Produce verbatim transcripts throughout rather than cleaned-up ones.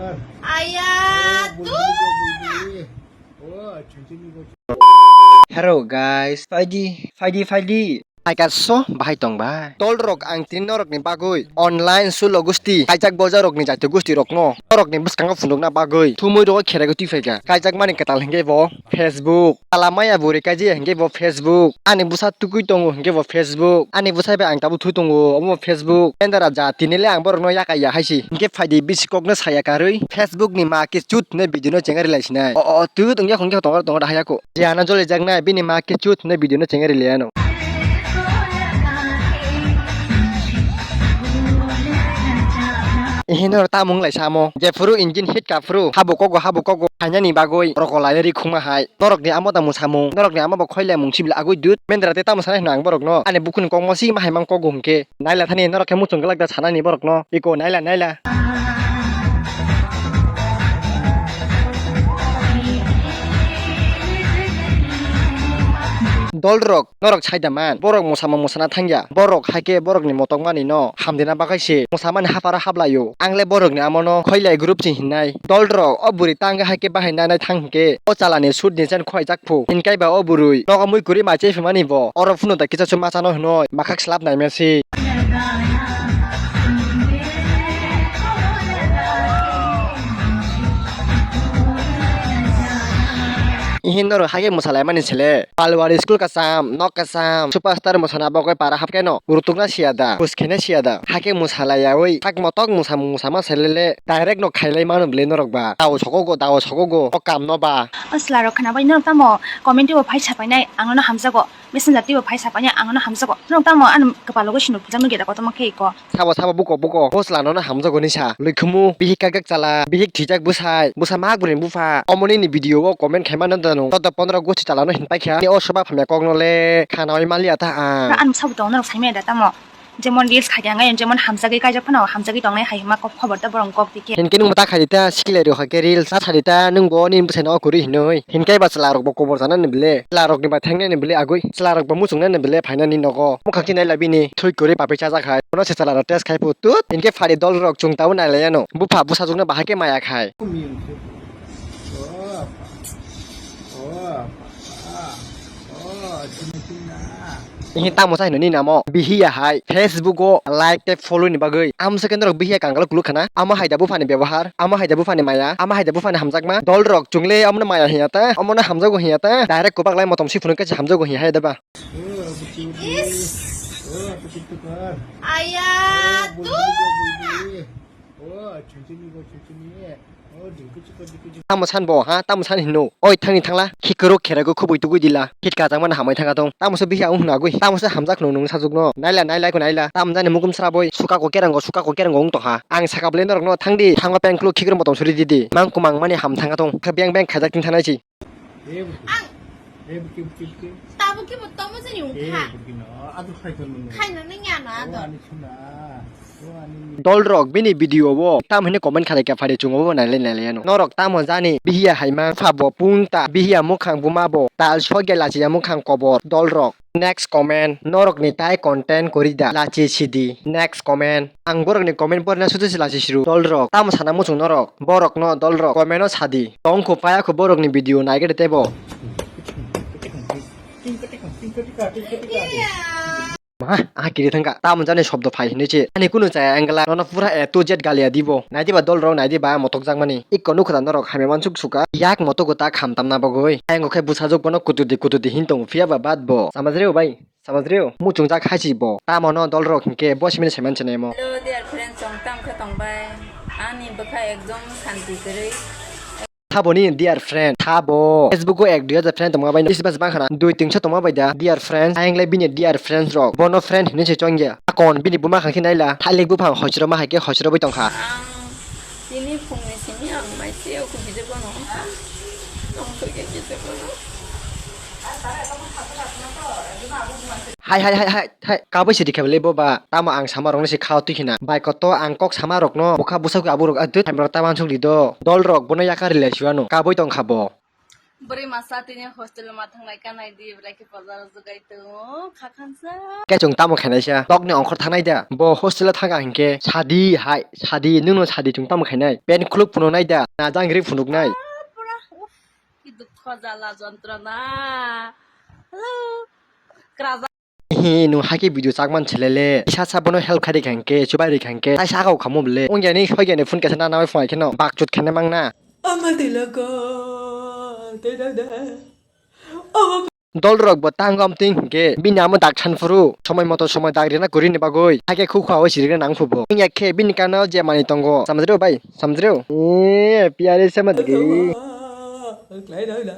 Aya, tu. Hello guys, phaidi, phaidi, phaidi. Hai kaso bahai tong bai. Tol rok ang tin norok ni bagwi online sulo gusti kaijak boja rok ni jati gusti rok no norok ni bwskango phunukna bagwi thumui rok khere gwi twi phaikha. Kaijak mani kwtal hingke bo Facebook. Tala maya buri kaji hingke bo Facebook. Ani bwsa tukui tongo hingke bo Facebook. Ani bwsa bai ang tabuk thui tongo omo Facebook. Endara jati ni le ang borok no yakai ya hai si. Hingke phaidi bisi kok no saya karwi Facebook ni ma kichut ne video no chenga rilai sinai. O, o, tu tong ya khong ya tong tong da haya ko. Jana jole jak nai bini ma kichut ne video no chenga rilai ano. Ihino tamung lai samo. Je phuru engine hit ka phuru. Habu kogo, habu kogo. Hainani bagwi roko lai ri khuma hai. Norok ni amo tamo samung, norok ni amo bo khoile mung sibila agwi dut. Mendra te tamo sanai hwno ang borok no. Ani bukhuni kokmo si ma hai mang kogo hwnkhe. Naila thani norok khe muchung glak da sanani borok no. Iko naila, naila. Dol rok, norok sai da man. Borok mosamung mosana thangya. Borok hai khe borok ni motok mani no hamdena bagwi se mosamani haparo haplaio. Ang le borok ni amo no khoilai group se hinnai. Dol rok o bwrwi tang hai khe bahai nanai thang hwnkhe o chala ni sut ni chen khoi jak phu. Hinkhe ba o bwrwi nogo mui kwrwi mai chai phimani bo. Oro phunu da kisa se ma chano hinoi makhak slap nai mesi. Ihin norok hai khe mwsalaimani sele. Palwari school kasam, nok kasam, superstar mwsana bagwi para hapkhe no rutukna siya da, bwskhaina siya da. Hai khe mwsalaiyaui sak motok mwsamung mwsama selele direct no khailai mano bwle norok ba. Dao sokogo, dao sokogo, o kam no ba. O chwla rok khna bai norok tamo comment o phai sapainai ang no hamjago. Messenger twi bo phai sapainai ang no hamjago. Norok tamo ano kwpalo gwi sinuk phujak nugya da kotorma khe iko. Sabo sabo buko buko o chwla no hamjago ni sa. Lwikhumu bihik kagak chala, bihik thwijak bwsai, bwsa mak bwrwi bupha. Omo nini video o comment khaima no da nung. Chauda pondro gosti chala no hin paikha. Ni o soba phamya kok no le khana oi maliya ta ang. Ano sabo tongo norok saimaya da tamo. Jemon reels khaidi ang ayang jemon hamjagwi kaijak phano hamjagwi tongnai hai hwnma kok khobor ta borok kok dikhe. Hinkhe nwng ta khaidi ta sikilai rw hai khe reels ta sadi ta nwng bo nini bwsai no kwrwi hinwi. Hinkhe ba chwla rok bo kobor sana ni bwle. Chwla rok ni bai thangnai ni bwle agwi. Chwla rok bo muchung nai ni bwle phainani nogo. Mukhang chinai la bini thwi kwrwi papui chajak hai. Bono se chwla rok test khai phu tut. Hinkhe phari dol rok chwng tabuk nai lai ano. Bupha bwsajwk no bahai khe maya khai. Ihi tamo sa hino ni namo bihiya hai Facebook o like tei follow ni bagwi. Amsa khe norok bihiya kangal kuluk khana. Amo hai da buphani bebohar, amo hai da buphani maya, amo hai da buphani hamjakma. Dol rok chungle omono maya hiya ta, omono hamjago hiya ta. Direct kubak lai motom si phunuk khe hamjago hiya hai da ba. Aya tu. Tamo san bo ha, tamo san hino. Oi thangni thangla, khikwrwk kherago khubui tugui dila. Khit kachangmano hamai thangkha tong. Tamo se bihi ang hwnagwi. Tamo se hamjak khno nung sajwkno. Naila, naila ko naila. Tamo jani mukum sraboi. Sukako kerango, sukako kerango wng tongha. Ang saka bwlai norokno thangdi. Thango peng klo khikwrwng motom suri didi. Mang kumang mani ham thangkha tong. Khe beng beng khaijak thing thanai si. Ang. Tabuk kibo tamo jani wngkha. Khaina nang ya no ado. Dol rok bini video o tam hini comment khalai kha phari chungo bo nailai nailai ano. Norok tamo jani bihiya haima pha bo pung ta bihiya mukhang buma bo tal sogya lachiya mukhang kobor dol rok. Next comment, norok ni tai content kori da lachi sidi. Next comment, ang borok ni comment porina sudu se lachi siru dol rok. Tamo sana muchung norok, borok no dol rok comment o sadi. Tong kho paya kho borok ni video naigede tebo. Ma, aha kiri thangka. Tamo jani shobdo phai hinwi se. Ani kunu chaya wngla. Nono pura A to Z galia dibo. Nai diba dol rok, nai diba motok jakmani. Ikko nukho da norok hamya mansuk suka. Yak motogo ta kham tamna bagwi. Ayang khe bwsajwk bono kutudi kutudi hin tongo. Phiya ba bad bo. Samajreo bai. Samajreo. Muchungjak hai si bo. Tamo no dol rok hinkhe bo simini saiman chenai mo. Hello dear friends, chwng tam khe tong bai. Ani bwkha ekdom santi kwrwi. Thabo ni dear friend, thabo. Facebook o ek dui hajar friend tongma bai no. Isba se bangkhana dui tingso tongma bai da dear friends. Ayang le bini dear friends rok. Bono friend hinwi se chongya. Akon bini buma khang khe naila. Thalik buphang hosiro ma hai khe hosiro bai tongkha. Ang tini phungni simi ang mai se o kubide bono. Tong thoi khe kise bono. Hai, hai, hai, hai, hai, kabui sidi khaibele bo ba. Tamo ang sama rokno se khao twi khina. Bai koto ang kok sama rokno bukha bwsa khe abo rok adut hamrok ta wansuk di do. Dol rok bono yakar rilai siwano. Kabui tong kha bo. Bwrwi masa tini hostel ma thanglai kanai di, belai khe bazar o jugai tongo, kha khansa. Khe chwng tamo khainai sa, tokni ongkhor thangnai da. Bo hostel o thanga hinkhe sadi hai, sadi, nwngno sadi chwng tamo khainai. Pen khuluk phunuknai da, najang ri phunuknai. Ah, pura, uff, ki dukho jala jontrona. Hello. Kraja. He, nwng hakhe video chakman selele. Isa sa bono help khai rikha hinkhe, chubai rikha hinkhe. Tai sakao khamu bole. Ongya ni soigya ni phone kaisa nana bai phone kheno. Bakchut khene mangna. Ama tilogo, te da da. Ama Dolrok bo tang gom ting hinkhe. Bini amo dak san phuru. Somoi moto somoi dak rina kwrwini bagwi. Hakhe khukha o sirikna nang phubo. Ongya khe bini kanao je manwi tongo. Samjreo bai, samjreo. Eh, piyare sama digi. Khlai da da.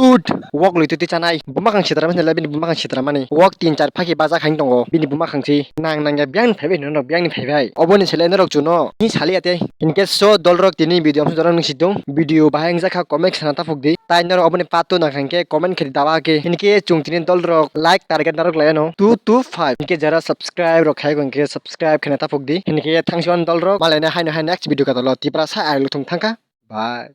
Ut, wok lwi twi chanai. Buma khang sitra mani le, bini buma khang sitra mani. Wok tin char phaki baja khain tongo. Bini buma khang si nang nang ya biyang phaibai, norok biyang ni phaibai. Oboni sele norok chuno. Ni sali ate. In case so dolrok tini video amsa jorang nung sidung. Video bahai wngjakha comment sana taphuk di. Tai norok oboni part two nang khain khe comment khe dawa khe. In case chung tini dolrok like target norok lai ano. Two two five. In case jara subscribe rok khai khe subscribe khena taphuk di. In case thanks one dolrok. Malai na hai no hai next video ka dolo. Tipra sa ai luthung thangkha. Bye.